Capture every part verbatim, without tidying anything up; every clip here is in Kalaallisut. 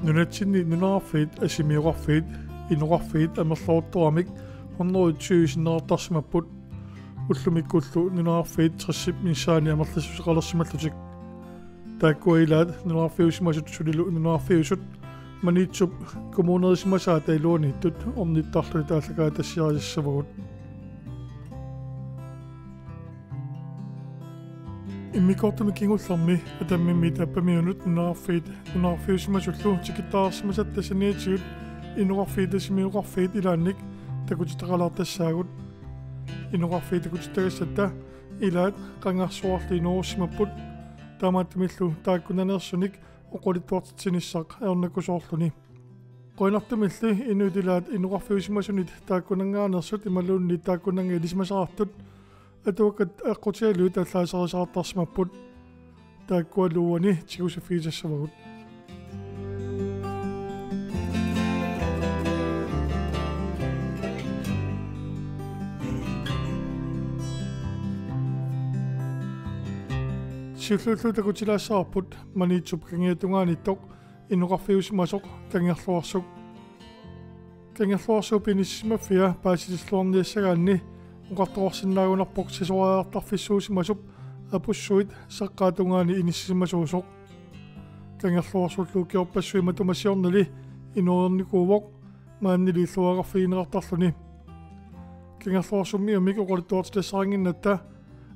Nunatsinni nunaqarfiit, asimioqarfiit, inoqarfiit amerlortoramik hundrede tyve sinneqartarsimapput. Ullumikkullu nunaqarfiit tressit missaanni amerlassuseqalersimallutik. Taakkua ilaat nunaqarfiusimasut sulilu nunaqarfiusut Maniitsup kommunerisimasaata iluaniittut ornittarlugit aallakaatitassiarisassavagut. Immikkoortumi kingullermi Atammimmiit Appamiunut nunaqarfiit nunaqarfiusimasullu tikittaarsimasatta saniatigut inoqarfiit asimioqarfiit ilaannik takutitaqalaartassaagut. Inoqarfiit takutittagassatta ilaat qangarsuarli inoorussimapput, taamaattumillu taakkunaneersunik oqaluttuartitsinissaq ajornakusoorluni. Qujanartumilli inuit ilaat inoqarfiusimasunit taakkunanngaanneersut imaluunniit taakkunannga ilisimasaqartut atuakkat aqqutigalugit allaaserisaqartarsimapput. Taakkualu uani tigusiffigisassavagut. Siulliullugu takutilaassavarput Maniitsup kangiatungaaniittoq inoqarfiusimasoq Kangerluarsuk. Kangerluarsuup inissisimaffia paasitilluarniassagaanni oqartoqarsinnaagunarpoq sisoriartarfissuusimasup Apussuit saqqaata tungaani inissisimasuusoq. Kangerluarsullu ukiorpassuit matuma siornali inoornikuuvoq, maannili illuaraqarfigineqartarluni. Kangerluarsummiumik oqaluttuartitassarinnginnatta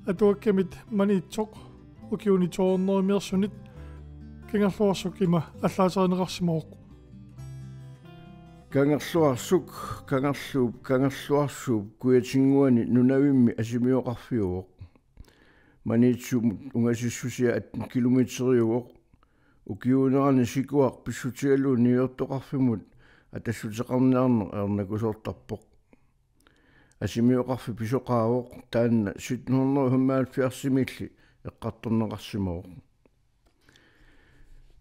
atuakkamit Maniitsoq ukiuni to hundrede-miorsunit Kangerluarsuk ima allaaserineqarsimavoq. Kangerluarsuk, Kangerluup, Kangerluarsuup kujatinnguani nunavimmi asimioqarfiuvoq. Maniitsumut ungasissusia atten kilometeriuvoq. Ukiuunerani sikuaq pissutigalugu niuertoqarfimmut atassuteqarniarneq ajornakusoortarpoq. Asimioqarfik pisoqaavoq taanna sytten hundrede og femoghalvfjerds-imiilli eqqartorneqarsimavoq.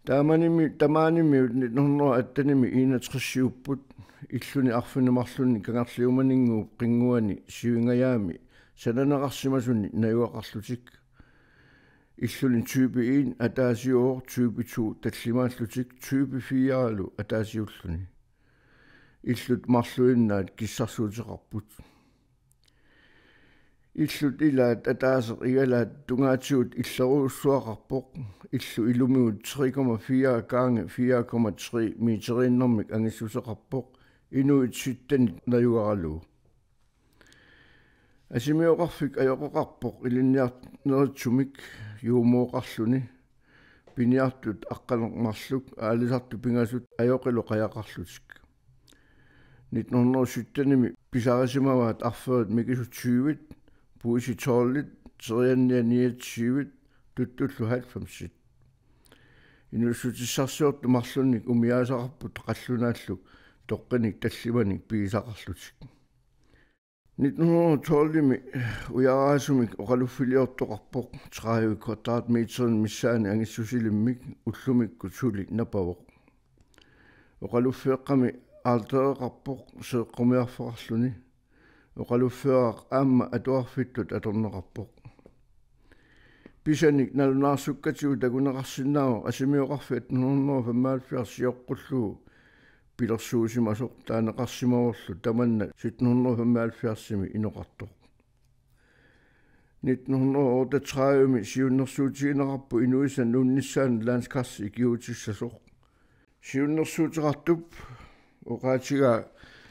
Taamanimi, tamaanimiut nitten hundrede og atten-imi enogtres-iupput, illuni arfineq-marlunni Kangerliumaninnguup qinnguani sivingajaami sananeqarsimasuni najugaqarlutik. Illuni type en ataasiuvoq, type to tallimaallutik, type fire-lu ataasiulluni. Illut marluinnaat kissarsuuteqarput. Illut ilaat ataaseq igalaat tungaatigut illerujussuaqarpoq, illu ilumigut tre komma fire gange fire komma tre meteriinnarmik angissuseqarpoq, inuit syttenit najugaralugu. Asimioqarfik ajoqeqarpoq ilinniarneritsumik juumooqarluni, piniartut aqqaneq-marluk aalisartut pingasut ajoqilu qajaqarlutik. Nitten hundrede og sytten-imi pisarisimavaat arferit mikisut tyvet, puisit tolvit, terianniat niogtyvet, tuttullu halvfemsit. Inuussutissarsiortut marlunnik umiaasaqarput qallunaallu toqqinik tallimanik pigisaqarlutik. Nitten hundrede og tolv-imi ujaraasumik oqaluffiliortoqarpoq, tredive kvadratmeterinik missaani angissusilimmik ullumikkut suli napavoq. Oqaluffeeqqami aaltereqarpoq seeqqumiarfeqarluni. Oqaluffeeraq aamma atuarfittut atorneqarpoq. Pisanik nalunaarsukkatsigu takuneqarsinnaavoq asimioqarfik atten hundrede og femoghalvfjerds sioqqullugu pilersuusimasoq taaneqarsimavorlu tamanna sytten hundrede og femoghalvfjerds-imi inoqartoq. Nitten hundrede og otteogtredive-mi siunnersuutigineqarpoq inuisa nuunnissaanut landskarsi ikiuutissasoq. Siunnersuuteqartup oqaatigaa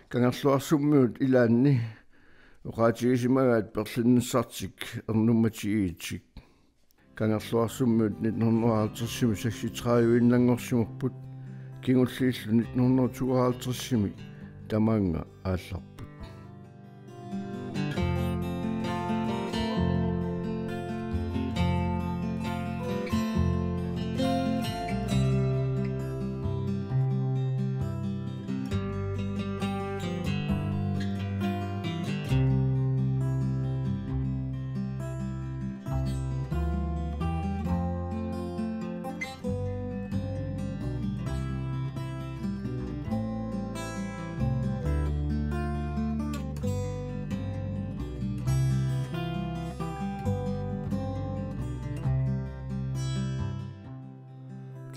Kangerluarsummiut ilaanni oqaatigisimagaat perlinnissartik ernummatigiitik. Kangerluarsummiut nitten hundrede og halvtreds-imi seksogtredive-innanngorsimapput, kingulliillu nitten hundrede og tooghalvtreds-imi tamaanga aallarput.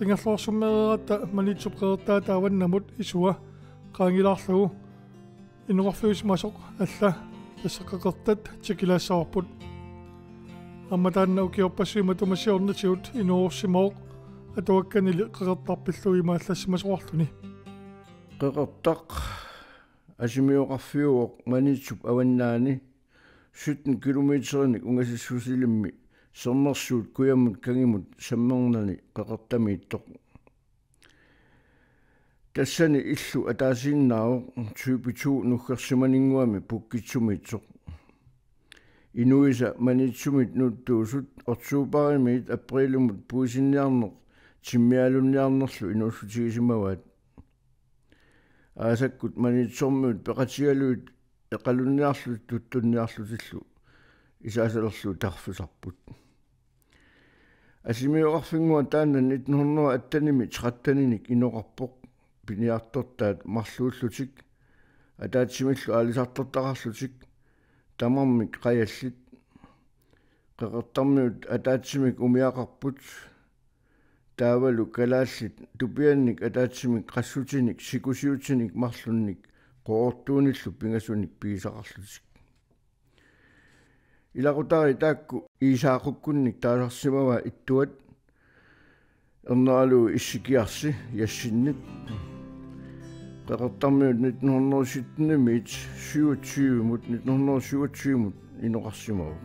Ingerlaarsummeriaratta Maniitsup qeqertaata avannamut isua qaangilaarlugu inoqarfiusimasoq alla tassa qeqertat tikilaassavarput. Aamma taanna ukiorpassuit matuma siornatigut inoorsimavoq atuakkanili qeqertarpillugu imaallassimasoqarluni. Qeqertaq asimioqarfiuvoq Maniitsup avannaani sytten kilometerinik ungasissusilimmi sermersuut kujammut kangimut sammernani qeqertamiittoq. Tassani illu ataasiinnaavoq type to nuggersimaninnguami pukkitsumiitsoq. Inuisa Maniitsumit nuuttuusut oktobarimiit apriilimut puisinniarneq timmialunniarnerlu inuussutigisimavaat. Aasakkut Maniitsormiut peqatigalugit eqalunniarlutik tuttunniarlutillu isaasalerlugu tarfisarput. Asimioqarfinnguaq taanna nitten hundrede og atten-imi tretteninik inoqarpoq, piniartortaat marluullutik ataatsimillu aalisartortaqarlutik tamarmik qajallit. Qeqertarmiut ataatsimik umiaqarput, taavalu kalaallit tupiannik ataatsimik qassutinik sikusiutinik marlunnik Qooqortuunillu pingasunik pigisaqarlutik. Ilaqutariit taakku Iisaaqukkunnik taasarsimavaat ittuat, erneralugu Issikiarsi Jassinnit. Qeqertarmiut nitten hundrede sytten-imiit syvogtyve-mut, nitten hundrede syvogtyve-mut inoqarsimavoq.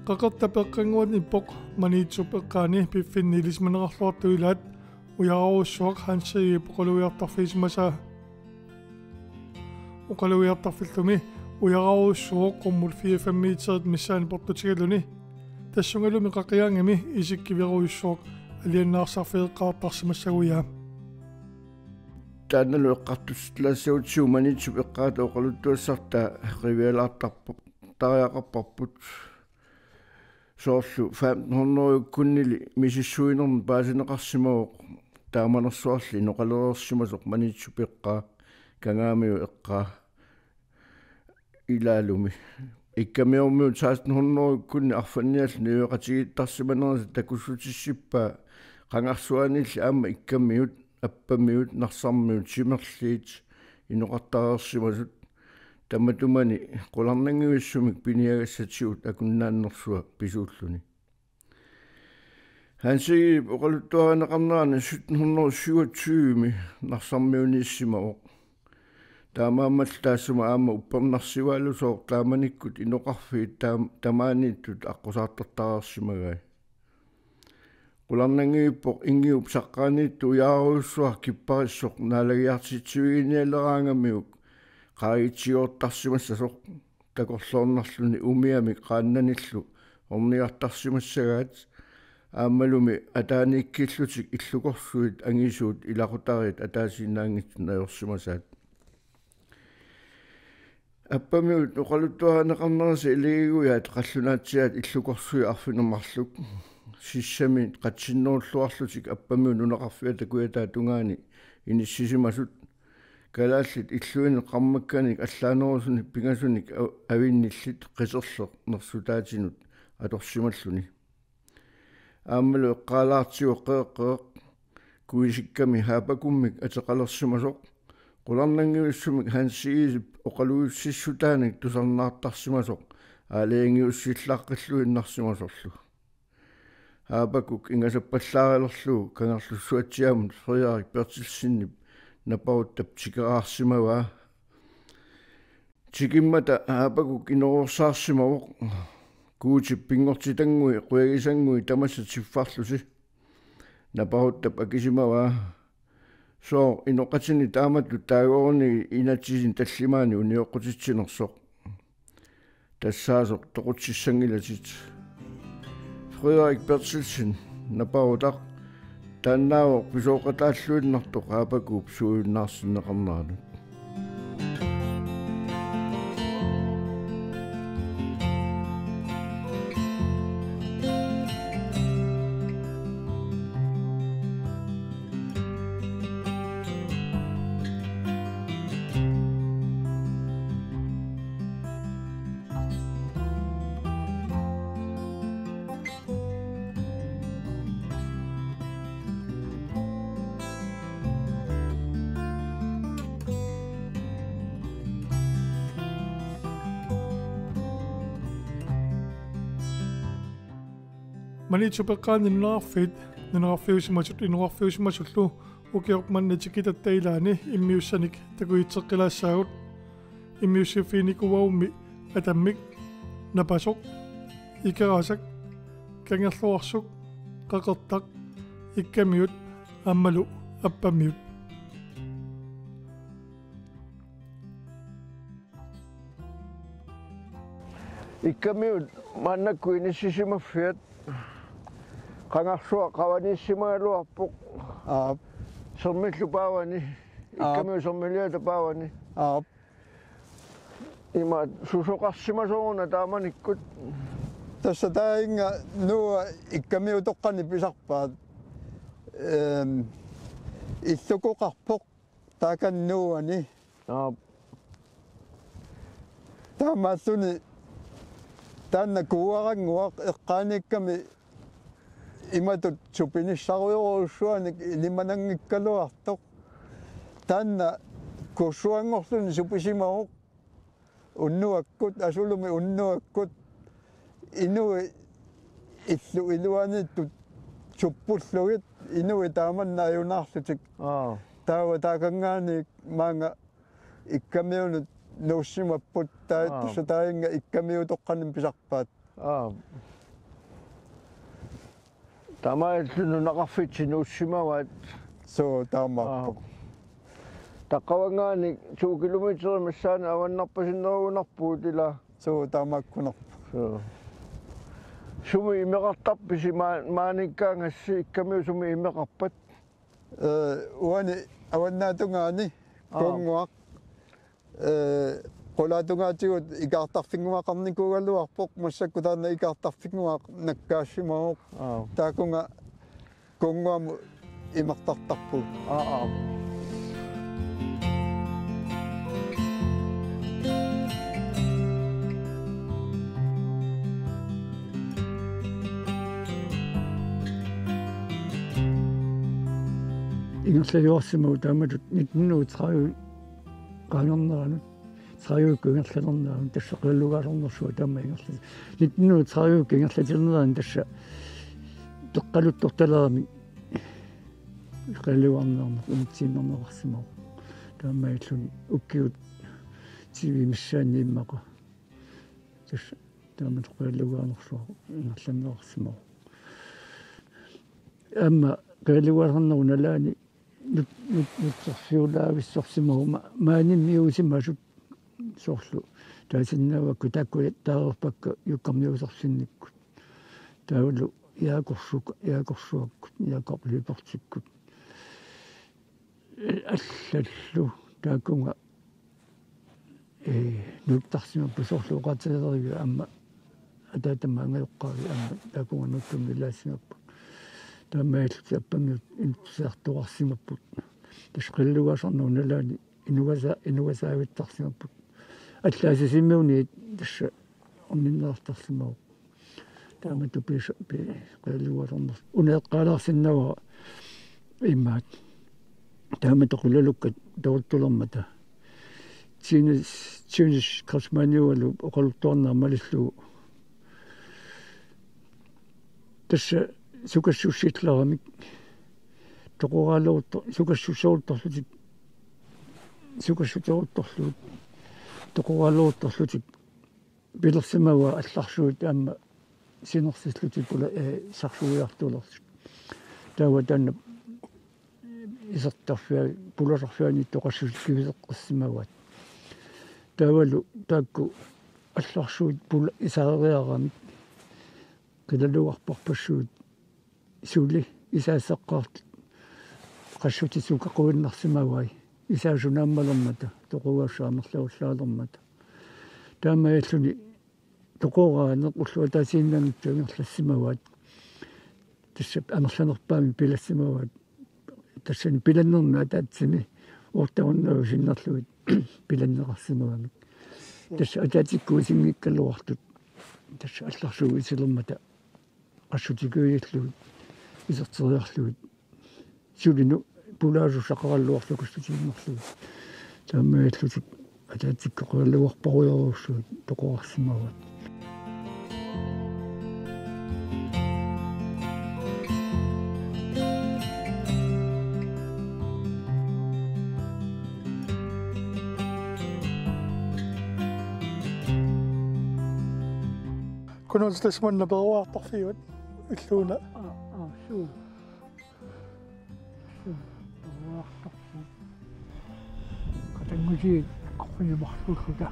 Qeqertap eqqannguani ippoq Maniitsup eqqaani piffinni ilisimaneqarluartut ilaat ujararujussuaq Hans Egedep oqalugiartarfigisimasaa. Oqalugiartarfillumi ujararujussuaq qummut fire-fem meterit missaanni portutigaluni, tassungalumi qaqigaangami isikkiverujussuaq alianaarsarfigeqqaartarsimassagujaa. Taannalu eqqartussutilaassagutsigu Maniitsup eqqaata oqaluttuassartaa qivialaartarpoq, tariaqarparput. Soorlu femten hundrede-kkunnili misissuinermi paasineqarsimavoq taamanersuarli inoqalereersimasoq Maniitsup eqqaa, Kangaamiut eqqaa ilaalumi. Ikkamiormiut seksten hundrede-kkunni arfanniallu niueqatigiittarsimanerisa takussutissippaa qangarsuaaniilli aamma Ikkamiut, Appamiut, Narsarmiut, Timerliit inoqartareersimasut, tamatumani qularnanngivissumik piniagassatigut Akunnaannersua pisuulluni. Hans Egedep oqaluttuarineqarnerani sytten hundrede syvogtyve-mi Narsarmiuniissimavoq. Taamaammallu taassuma aamma uppernarsivaalusooq taamanikkut inoqarfiit taam-, tamaaniittut aqqusaartartareersimagai. Qularnanngivippoq Inngiup saqqaaniittoq ujararujussuaq kipparissoq naalagiartitsiviginialeraangamiuk qaagitsigoortarsimassasoq, takorloornarluni umiamik qaannanillu ornigartarsimassagaat, aammalumi ataaniikkillutik illukorsuit angisuut ilaqutariit ataasiinnaanngitsut najorsimasaat. Appamiut oqaluttuarineqarnerisa ilagigujaat qallunaatsiaat illukorsuit arfineq-marluk. Sissami qatsinnerulluarlutik Appamiut nunaqarfiata kujataa tungaani inissisimasut. Kalaallit illuinik qarmakkanik allaanerusunik pingasunik a-, avinnillit qiterleq nersutaatinut atorsimalluni. Aammalu eqqaalaartigu Qeqeq kuisikkami Habakummik ateqalersimasoq, qularnanngivissumik Hans Egedep oqaluussissutaanik tusarnaartarsimasoq aalajangiussillaqqilluinnarsimasorlu. Habakuk ingasappallaarilerlugu Kangerlussuatsiaamut Frederik Berthelsenip naparuttap tikeraarsimavaa. Tikimmata Habakuk inoorsaarsimavoq Guutip pinngortitannguit qujagisannguit tamassa tiffarlusi. Naparuttap akisimavaa: Sooq inoqatini taamatut taagooruni inatsisini tallimaani unioqqutitsinersoq? Tassaasoq toqutsissanngilatit. Frederik Berthelsen napaarutaq taannaavoq pisooqataalluinnartoq Aapakuup suujunnaarsinneqarneranut. Maniitsup eqqaani nunaqarfiit, nunaqarfiusimasut inuuissimasullu ukioq manna tikitatta ilaanni immiussanik takutitseqqilaassaagut. Immiussiffiginikuuarmi atammik, napasoq, ikerasak, kangerluarsuk, qeqertaq, ikkamiut aammalu appamiut. Ikkamiut maannakkut inissisimaffiat qangarsuaq qavaniissimagaluarpoq. Aap. Sermillu paavani. Aap. Ikkamiut sermiliata paavani. Aap. Ima susoqarsimasoq una taamanikkut. Tassa taanna nuua ikkamiutoqqanik pisarpaat. Ehm, illukoqarpoq taakani nuuani. Aap. Taamaalluni taanna kuuarannguaq eqqaaniikkami imatut supinissarujorujussuanik ilimananngikkaluartoq. Taanna kuussuanngorluni supisimavoq unnuakkut, asulumi unnuakkut, inuit illup iluaniittut suppullugit, inuit taamanna ajunaarlutik. Aap. Taava taakanngaanniit maanga ikkamiunut nuussimapput, taava Aap. Tassa taanna ikkamiutoqqanik pisarpaat. Aap. Taamaalilluni nunaqarfiit nuussimavaat. Suu, taamaappoq. Aap. Taqqavanngaanniit to kilometerit missaanni avannarpasinnerugunarpugut ilaa. Suu, taamaakkunarpoq. Suu. Sumi imeqartarpisi maa-, maaniikkaangassi, ikkamiut sumi imeqarpat? Ee, uani avannaatungaani Aap. Kuunnguaq. Ee, qulaatungaatigut ikaartarfinnguaqarnikuugaluarpoq, massakkut taanna ikaartarfinnguaq nakkaassimavoq. Aap. Taakunga Kuunnguamut imeqartarpugut. Aap, aap. Ingerlajuarsimavugut taamatut nitten hundrede tredive qaangerneranut. Tredive ingerlalernerani tassa qilallugaasarnersuaq taama ingerla-. Nitten hundrede tredive ingerlalernerani tassa peqqaluttortaleramik qilallugaarnermut unitsiinnarneqarsimavoq. Taamaalilluni ukiut tyve missaanni immaqa. Tassa taama qilallugaarnersuaq ingerlanneqarsimavoq. Aamma qilallugaasarnerup nalaani nut-, nut-, nutserfiulaavissorsimavoq ma-, maanimmiuusimasut soorlu taasinnaavakka taakku taareerpakka Jukkarmiuuserfinnikkut. Taavalu Jaakorsuka-, Jaakorsuakkut, Jakob Lybertikkut. Allallu taakkunga ee, nutsertarsimapput soorlu oqaatigereerivik aamma ataatama angajoqqaavik aamma taakunga nutserneq ilaassimapput. Taamaalillutik appamiut inutsiartoqarsimapput. Tassa qilallugaasarnerup nalaani inuasa-, inuasaavittarsimapput. Allaat Sisimiuni tassa orninneqartarsimavoq. Taamatut piisa-, pi-, qilallugaasarnersoq. Una eqqaalaarsinnaavat imaat. Taamatut qilalukkat toruttulermata. Tines, Tines Kreutzmanniugalu oqaluttuarneq malillugu. Tassa sukassussillaramik. Toqoraaleruttor-, sukassuseruttorlutik. Sukassuseruttorlutik. Toqoraaleruttorlutik. Pilersimavaat allarsuit aamma sinersillutik pula-, ee, sarsuiartulerlutik. Taava taanna isertarfia-, pulasarfianiittoq qassusikkut kiviseqqissimavaat. Taavalu taakku allarsuut pula isaariaramik qilalugarpassuit suli isaaseqqaartut qassutit sukaquinnarsimavai. Isaasunaammaalermata, toqoraasut amerlavallaarmata. Taamaalilluni toqoraaneq ulluataasiinnanngitsoq ingerlassimavaat. Tassa amerlanerpaamik pilassimavaat. Tassani pilannermi ataatsimi uortarunnaavisinnerlugit pilanneqarsimavamik. Tassa ataatsikkut isinngikkaluartut. Tassa allarsuusilermata qassutikuiallugit iserteriarlugit. Sulinut pulaasut saqaralluarlugit qassutiinnarlugit. Taamaalillutik ataatsikkut qilalugarparujorujussuit toqorarsimavaat. Kunuunsi tassa manna peruaartarfiuat illuuna. Aa, aa, suu. Suu, peruaartarpu. Qatanngutigiit eqqorfigiumaarluta.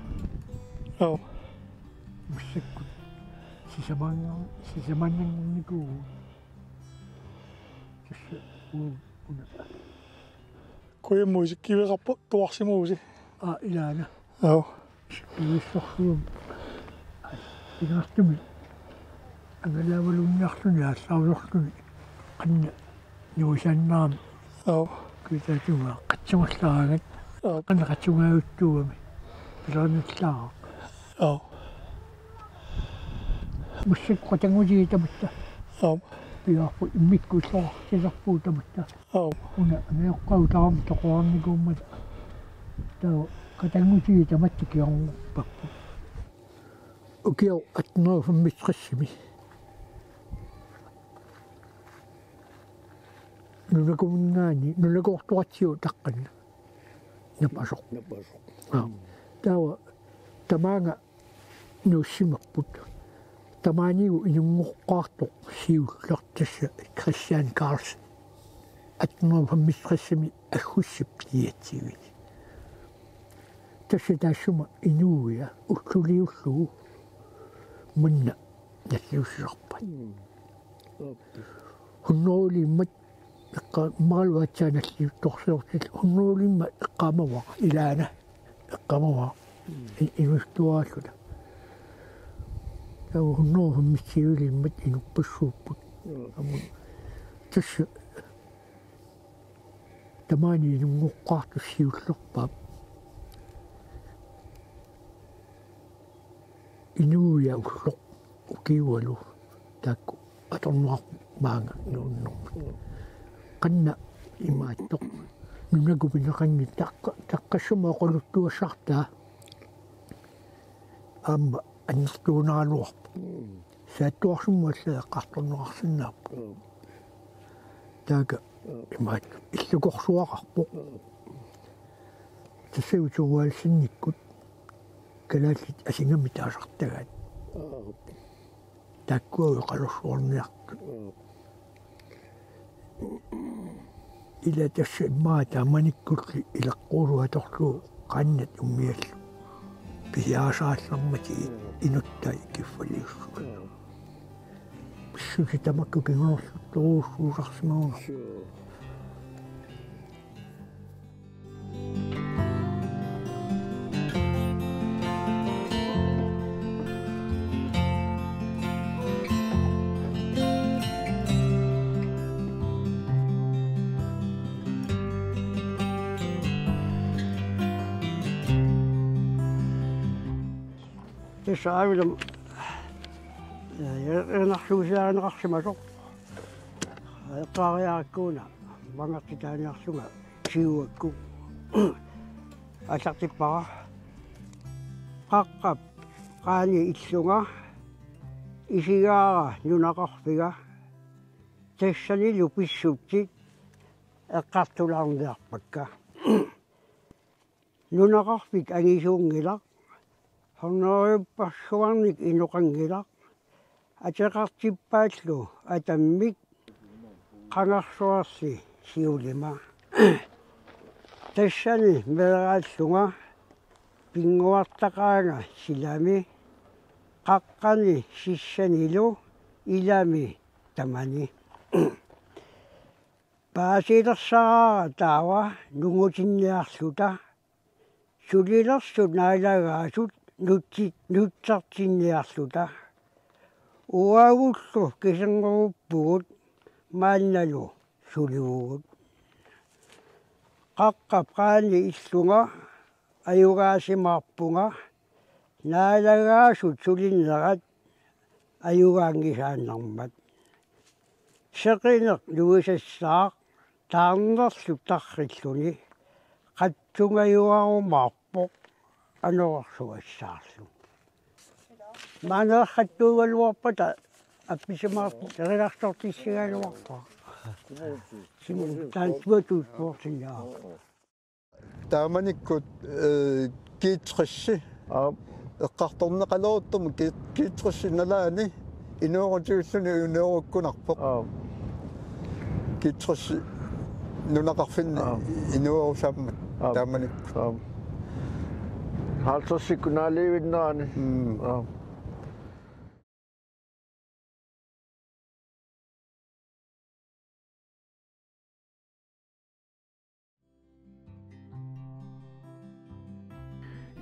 Aa. Massakkut. Sisamanna-, sisamannanngornikuuvugut. Tassa uu-, una. Kujammut isikkiveqarpoq tuarsimavusi. Aa, ilaana. Joo. Ivissorsuum. Pingaartumik. Angalaavalunniarluni aallarusorluni. Qanna nuisaannarami. Joo. Kuitaatungaa qatsungallaaraangat. Joo. Qanna qatsungaajuttuugami. Pilerinnillaaraq. Joo. Massakkut qatanngutigiit tamatta. Joo. Piaarput immikkut illoqarfigisarpugut tamatta. Aap. Una angajoqqaat tamarmik toqorarnikuummata. Taava qatanngutigiit tamatta kingornuppapput. Ukioq atten hundrede femogtresimi. Nunakuminngaanniit, nunakoortoratsigu taqqanna. Napasoq. Napasoq. Aap. Taava tamaanga nuussimapput. Tamaanilu inunngoqqaartoq siulleq tassa Christian Karlsen. Atten hundrede femogtresimi aggustip niogtyvini. Tassa taassuma inuia ulluliullugu manna nalliussisarpaat. Mm. Hundredelimmat eqqaa-, immaqalu aatsaat nalliuttorsiortillugu hundredelimmat eqqaamavara, ilaana eqqaamavara. Mm. I-, inuussuttuaraalluta. Taava hundrede femogtyvelimmat inuppassuupput. Mm. Aamma tassa tamaani inunngoqqaartoq siullerpaap. Inuia ulloq ukiualu taakku atorneqarput maanga nuunnermut. Qanna imaattoq nunakumineqanngitsoq taqqa-, taqqassuma oqaluttuassartaa aamma annertuuneraluarpoq. Saattuarsummi allaat eqqartorneqarsinnaapput. Taakku imaattoq illukorsuaqarpoq. Tassa Thorvaldsennikkut kalaallit asingamik taasartagaat. Taakkua oqalussuarniartut. Ila tassa immaqa taamanikkulli ilaqquusuatorlu qaannat ummiallu. Pisiarisarallarmatigit inuttai kiffaliussut. Pissutit tamakku kingunerluttorujussuusarsimaguna. Tassa aavilam, ja, ja, erinarsuusiarineqarsimasoq. Eqqaariarakku una, mangertitaaniarlunga siuakku. Aallartippara. Qaqqap qaani illunga, isigaara nunaqarfiga, tassanilu pissutsit eqqartulaarniarpakka. Nunaqarfik angisuunngilaq, hundredepassuarnik inoqanngilaq, ateqartippaallu atammik qangarsuarli siulima. Tassani meeraallunga pinnguartaqaanga silami, qaqqani sissanilu ilami tamani. Paasilersaraara taava nungutinniarluta, sulilersut naalagaasut nutsi-, nutsartinniarluta. Uagullu kiserngoruuppugut maannalu sulivugut. Qaqqap qaani illunga ajugaasimaarpunga naalagaasut sulinnerat ajugaanngisaannarmat. Seqineq nuisassaaq taarnerlu tarrilluni, qatsungajuarumaarpoq anorersugassaarlu. Maaneerrattuugaluarpata appisimaartut erilarsortissigaluarpara. Simun taansuatuut puortinnaaq. Taamanikkut, eh, G tres. Aap. Eqqartorneqaleruttormat G-, G tres nalaani inuerutigilluni inuerukkunarpoq. Aap. G tres nunaqarfinni Aap. Inuerusaammat Aap. Taamanikkut. Aap. Halvtredsikkut naaliivinnerani. Mm. Aap.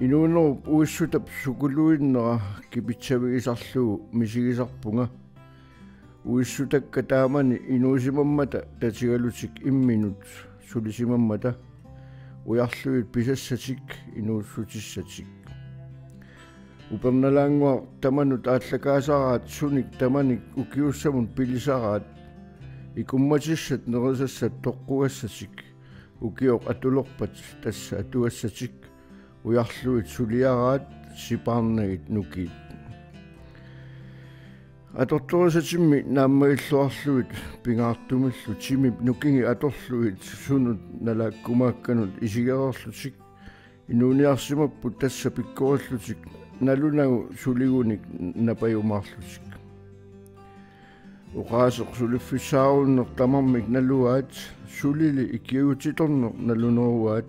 Inuunerup uissutap sukuluinnera kipitsavigisarlugu misigisarpunga. Uissutakka taamani inuusimammata tatigalutik imminut sulisimammata ujarlugit pisassatik inuussutissatik. Upernalaannguaq tamanut aallakaasaraat sunik tamanik ukiussamut pilisaraat ikummatissat nerisassat toqqugassatik ukioq atulerpat tassa atugassatik ujarlugit suliaraat sipaarnagit nukiit. Atortorisatimmi naammagilluarlugit pingaartumillu timip nukigit atorlugit sunut nalaakkumaakkanut isigereerlutik inuuniarsimapput tassa pikkorillutik nalunagu suligunik napajumaarlutik. Oqaaseq suliffissaarunneq tamarmik naluaat, sulili ikiuutitorneq naluneruaat,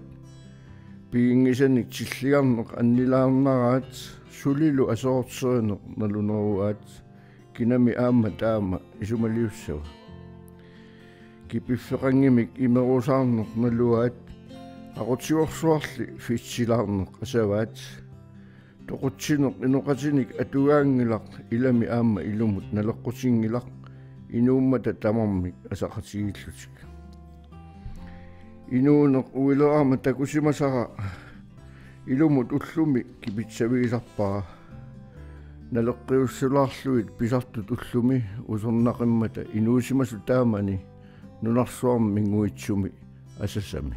piginngisanik tilliarneq annilaarnaraat, sulilu aserorterineq naluneruaat, kinami aamma taama isumaliussava. Kipiffeqanngimik imerusaarneq naluaat, aqutsiorsuarli fitsilaarneq asavaat. Toqutsineq inoqatinik atugaanngilaq, ilami aamma ilumut naleqqutinngilaq, inuummata tamarmik asaqatigiillutik. Inuuneq uilerama takusimasara ilumut ullumi kipitsavigisarpara. Naleqqiussulaarlugit pisartut ullumi usornaqimmata inuusimasut taamani nunarsuarmi nguitsumi asasami.